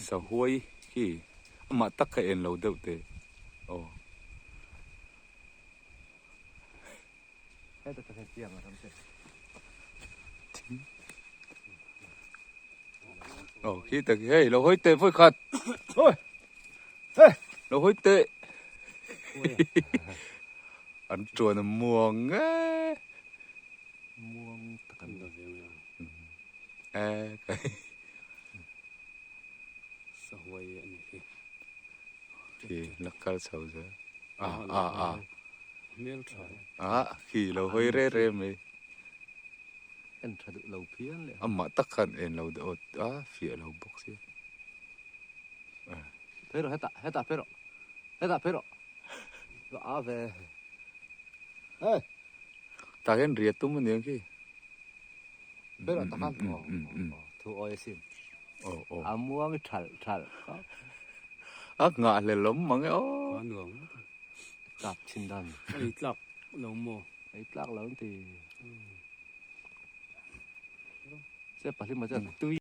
Sahuai khi amah tak kha en lo deuh teh aw. Aw khi tak hei lo hawi teh vawi khat lo hawi teh an tuan a muang e. Muang tak an la ve mai ang. E kai. Sahuai a ni khi. Khi la kal chho zel. A a a. Hmel tha. A khi lo hawi re re mai. En tha duh lo phian leh. Amah tak khan en lo deuh a fiah lo bawk sia. Phei rawh hetah hetah phei rawh hetah phei rawh. A ve. Hey. Tah hian riat tum a ni ang khi. Ber ah takhan aw thu awi asin. A muang i thalh thalh khawp. A nghah hlel awm mang e aw. A nuam tlak chin dan. Ei tlak lo maw? Ei tlak lo an ti. Che pahlim a chuan tui.